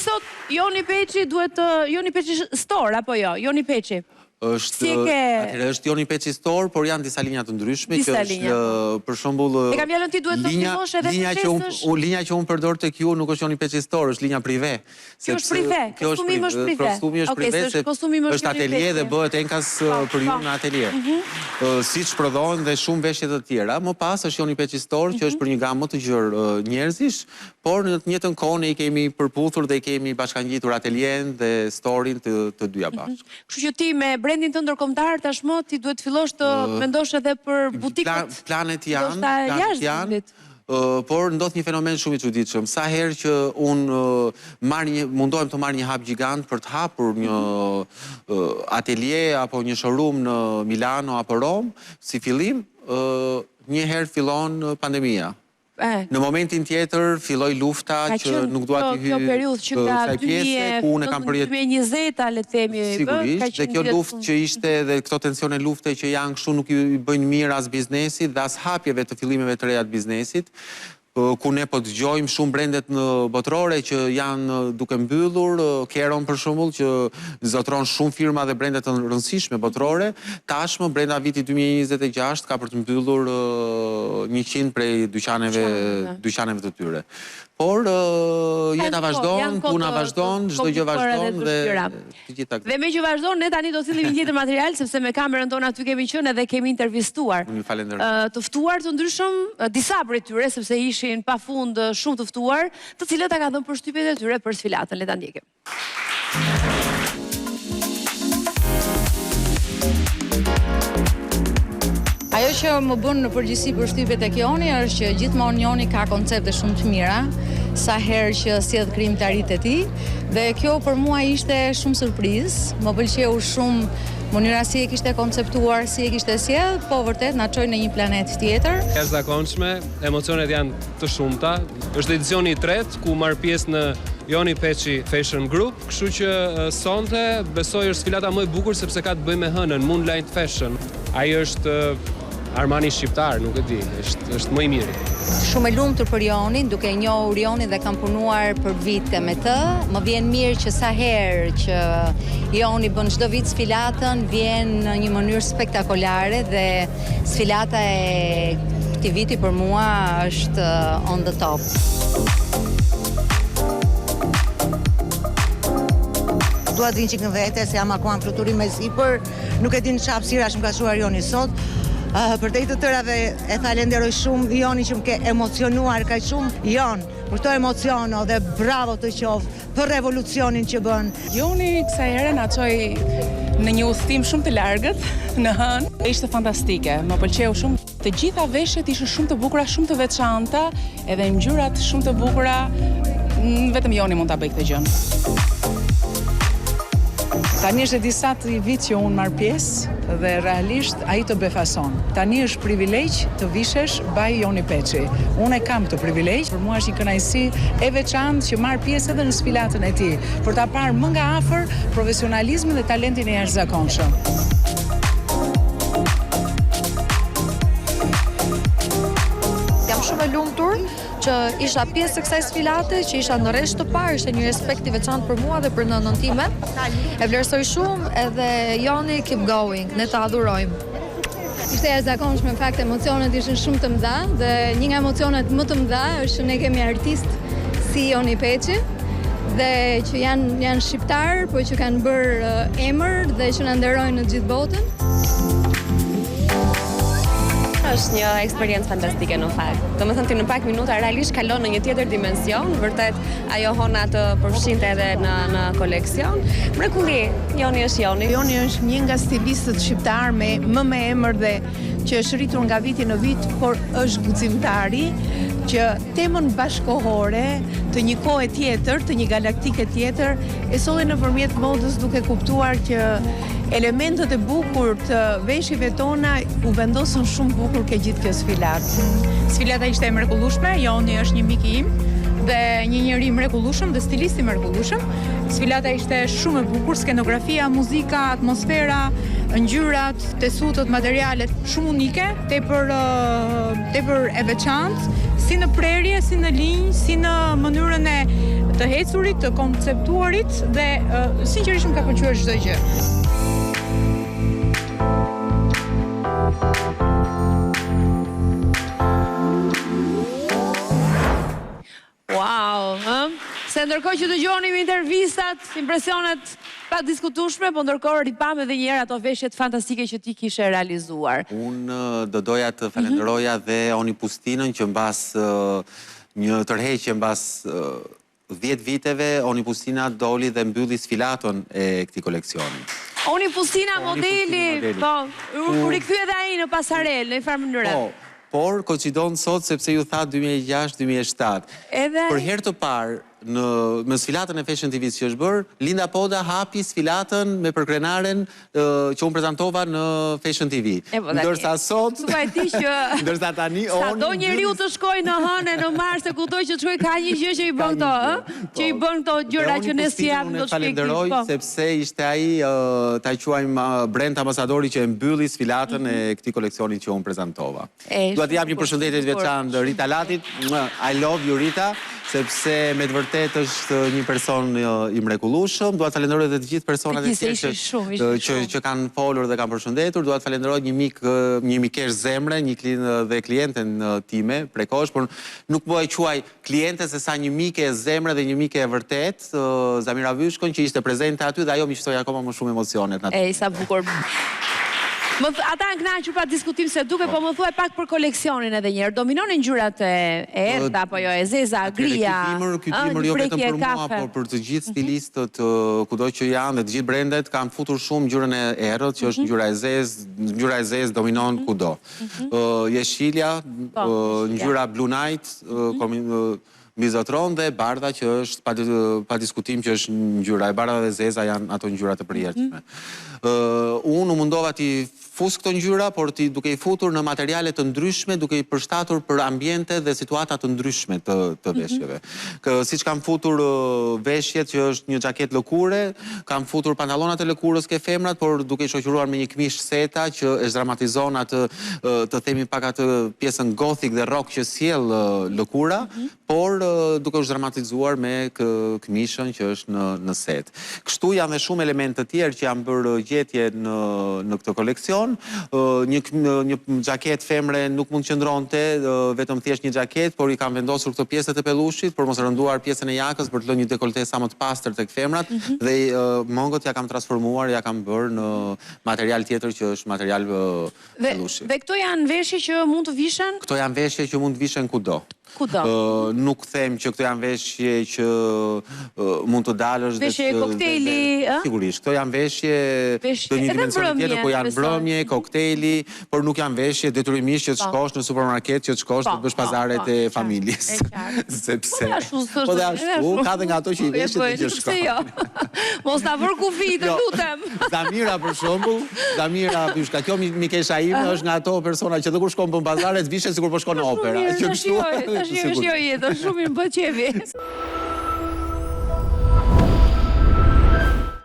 sot Joni Peçi duhet të Joni Peçi Store apo jo? Joni Peçi. Është Si e ke atëherë është Joni Peçi Store, por janë disa linja të ndryshme që Disa është linja, po. për shembull E kam fjalën ti duhet të linja fillosh edhe të linja që unë shesësh. unë linja që unë përdor tek ju nuk është Joni Peçi Store, është linja prive. Kjo është prive, kjo është kostumi im është prive. Kostumi është Okej, prive se është se kostumi im është është Joni atelie dhe Peçi. bëhet enkas Po, për ju po. në atelie. Siç prodhohen dhe shumë veshje të tjera. Më pas është Joni Peçi Store që është për një gamë më të gjerë njerëzish, por në të njëjtën kohë ne i kemi përputhur dhe i kemi bashkangjitur atelien dhe store-in të të dyja bashkë. Kështu që ti me brendin tënd ndërkombëtar tashmë ti duhet të fillosh të mendosh edhe për butikët. Planet janë, ndoshta planet jashtë janë, vendit. por ndodh një fenomen shumë i çuditshëm. Sa herë që unë marr një mundohem të marr një hap gjigant për të hapur një atelie apo një showroom në Milano apo Romë, si fillim, një herë fillon pandemia. Në momentin tjetër filloi lufta që nuk dua t'i hyj kjo periudhë që nga kësaj pjese ku unë e kam përjetuar 2020-a le të themi, ë, ka Sigurisht, dhe qenë kjo vitet luftë që ishte dhe këto tensione lufte që janë kështu nuk i bëjnë mirë as biznesit dhe as hapjeve të fillimeve të reja të biznesit, ku ne po dëgjojmë shumë brendet në botërore që janë duke mbyllur, Kering për shembull që zotëron shumë firma dhe brende të rëndësishme botërore, tashmë brenda vitit 2026 ka për të mbyllur 100 prej dyqaneve dyqaneve të tyre. Por jeta vazhdon, puna vazhdon, çdo gjë vazhdon dhe të gjitha këto. Dhe meqë vazhdon, ne tani do sjellim një tjetër material, sepse me kamerën tonë aty kemi qenë edhe kemi intervistuar. Unë ju falenderoj. Të ftuar të ndryshëm, disa prej tyre, sepse ishin pafund shumë të ftuar, të cilët na kanë dhënë përshtypjet e tyre për sfilatën. Le ta ndjekim. Ajo që më bën në përgjithësi përshtypje tek Joni është që gjithmonë Joni ka koncepte shumë të mira, sa herë që sjell krijimtaritë e tij dhe kjo për mua ishte shumë surprizë, më pëlqeu shumë mënyra si e kishte konceptuar, si e kishte sjell, po vërtet na çoi në një planet tjetër. Jashtëzakonshme, emocionet janë të shumta. Është edicioni i tretë ku marr pjesë në Joni Peçi Fashion Group, kështu që sonte besoj është sfilata më e bukur sepse ka të bëjë me hënën, Moonlight Fashion. Ai është Armani shqiptar, nuk e di, është është më i miri. Shumë e lumtur për Jonin, duke e njohur Jonin dhe kam punuar për vite me të. Më vjen mirë që sa herë që Joni bën çdo vit sfilatën, vjen në një mënyrë spektakolare dhe Sfilata e këtij viti për mua është on the top. Dua të vij çik në vete, se jam akoma në fluturim e sipër, nuk e di në ç'hapësirash më ka çuar Joni sot. Uh, përtej të tërave e falenderoj shumë Joni që më ke emocionuar kaq shumë. Jon, për këto emociono dhe bravo të qoftë. për revolucionin që bën. Joni kësaj here na çoi në një udhëtim shumë të largët në hënë. Ishte fantastike, më pëlqeu shumë. Të gjitha veshjet ishin shumë të bukura, shumë të veçanta, edhe ngjyrat shumë të bukura. Vetëm Joni mund ta bëjë këtë gjë. Tani është e disati vit që unë marr pjesë dhe realisht ai të befason. Tani është privilegj të vishesh by Joni Peçi. Unë e kam këtë privilegj, për mua është një kënaqësi e veçantë që marr pjesë edhe në sfilatën e tij, për ta parë më nga afër profesionalizmin dhe talentin e jashtëzakonshëm. Jam shumë e lumtur që isha pjesë e kësaj sfilate, që isha në rresht të parë, ishte një respekt i veçantë për mua dhe për nënën time. E vlerësoj shumë edhe Joni keep going, ne të adhurojmë. Ishte e jashtëzakonshme, në fakt emocionet ishin shumë të mëdha dhe një nga emocionet më të mëdha është që ne kemi artistë si Joni Peçi dhe që janë janë shqiptarë, po që kanë bërë emër dhe që na nderojnë në të gjithë botën. Është një eksperiencë fantastike në fakt. Domethënë ti në pak minuta realisht kalon në një tjetër dimension, vërtet ajo hona të përfshinte edhe në në koleksion. Mrekulli, Joni është Joni. Joni është një nga stilistët shqiptarë me më me emër dhe që është rritur nga viti në vit, por është guximtari që temën bashkëkohore të një kohe tjetër, të një galaktike tjetër, e solli nëpërmjet modës duke kuptuar që elementët e bukur të veshjeve tona u vendosën shumë bukur ke gjithë kjo sfilatë. Sfilata ishte e mrekullueshme, Joni është një mik i im dhe një njeri i mrekullueshëm dhe stilist i mrekullueshëm. Sfilata ishte shumë e bukur, skenografia, muzika, atmosfera, ngjyrat, tesutët, materialet, shumë unike, tepër tepër e veçantë. Si në prerje, si në linjë, si në mënyrën e të ecurit, të konceptuarit dhe sinqerisht më ka pëlqyer çdo gjë. Wow, ë? Se ndërkohë që dëgjonim intervistat, impresionet padiskutueshme, po ndërkohë ripamë edhe një herë ato veshjet fantastike që ti kishe realizuar. Unë do doja të falenderoja mhm. dhe Oni Pustinën që mbas një tërheqje mbas 10 viteve Oni Pustina doli dhe mbylli sfilatën e këtij koleksioni. Oni Pustina modeli, po, u rikthye edhe ai në pasarelë, në një farë mënyre. Po, Por koinçidon sot sepse ju thatë 2006, 2007. Edhe Për herë të parë në në sfilatën e Fashion TV-së që është bërë, Linda Poda hapi sfilatën me përkrenaren që unë prezantova në Fashion TV. E po tani. Ndërsa sot Thuaj ti që ndërsa tani Sa Oni do njeriu të shkojë në hënë e në Mars e kudo që të shkojë ka një gjë që i bën këto, ë? Që i po. bën këto Dhe gjëra Oni që ne s'i Pustinën japim unë e dot shpjegim, falenderoj po. sepse ishte ai ta quajmë brand ambasadori që e mbylli sfilatën e këtij koleksioni që unë prezantova. E, Dua t'i shumë jap një bukur, përshëndetje shumë të bukur. veçantë Rita Latit. I love you Rita, sepse me të vërtetë është një person i mrekullueshëm. Dua të falenderoj edhe të gjithë personat e Të gjithë, tjerë që ishin shumë, ishin që shumë. që kanë folur dhe kanë përshëndetur. Dua të falenderoj një mik, një mikesh zemre, një klin dhe klienten time prej kohësh, por nuk po e quaj kliente se sa një mike e zemre dhe një mike e vërtetë, Zamira Vyshkon, që ishte prezente aty dhe ajo m'i shtoi akoma më shumë emocionet në atë. Ej, sa bukur. Më th, ata janë kënaqur pa diskutim se duke, po më thuaj pak për koleksionin edhe një herë. Dominonin ngjyrat e e errëta apo jo, e zeza, Atëherë, gria, ky dimër, ky ë, dimër një jo vetëm prekje për mua, kafe. por për të gjithë stilistët kudo që janë dhe të gjithë brendet kanë futur shumë ngjyrën e errët, që është ngjyra e zezë, ngjyra e zezë dominon kudo. Jeshilja, Po, jeshilja. ngjyra Blue Night, mbizotëron dhe e bardha që është pa, pa diskutim që është ngjyra e bardha dhe zeza janë ato ngjyra të përjetshme. Unë u mundova t'i fus këto ngjyra, por ti duke i futur në materiale të ndryshme, duke i përshtatur për ambiente dhe situata të ndryshme të të veshjeve. Kë, siç kam futur veshjet që është një xhaketë lëkure, kam futur pantallonat e lëkurës ke femrat, por duke i shoqëruar me një këmishë seta që e zhdramatizon atë të themi pak atë pjesën gothic dhe rock që sjell lëkura, por duke u zhdramatizuar me këmishën që është në në set. Kështu janë dhe shumë elementë të tjerë që janë bërë gjetje në në këtë koleksion. Një një xhaketë femre nuk mund të qëndronte vetëm thjesht një xhaketë, por i kam vendosur këto pjesët e pellushit për mos rënduar pjesën e jakës për të lënë një dekolte sa më të pastër tek femrat dhe mëngët ja kam transformuar, ja kam bërë në material tjetër që është material Dhe, pellushi. dhe këto janë veshje që mund të vishen? Këto janë veshje që mund të vishen kudo. Kudo. Nuk them që këto janë veshje që mund të dalësh dhe Veshje koktejli, ë? Sigurisht, këto janë veshje të një dimensioni tjetër, ku janë mbrëmje, koktejli, por nuk janë veshje detyrimisht që të Po. shkosh në supermarket, që të shkosh Po, të bësh po, pazaret po, e qartë, familjes. e qartë. Sepse Po dhe ashtu, s'është. Po dhe ashtu, ka dhe nga ato që i Po, e veshin dhe bëjnë, që pse shkojnë. jo? Mos ta vër kufi, të Jo. lutem. Zamira për shembull, Zamira Vyshka, kjo mikesha ime është nga ato persona që dhe kur shkon bën pazaret, vishet sikur po shkon në opera. Mirë, Që ta kështu, shijoj, ta shijoj, sikur. shijoj jetën, shumë mirë, më bëhet qejfi.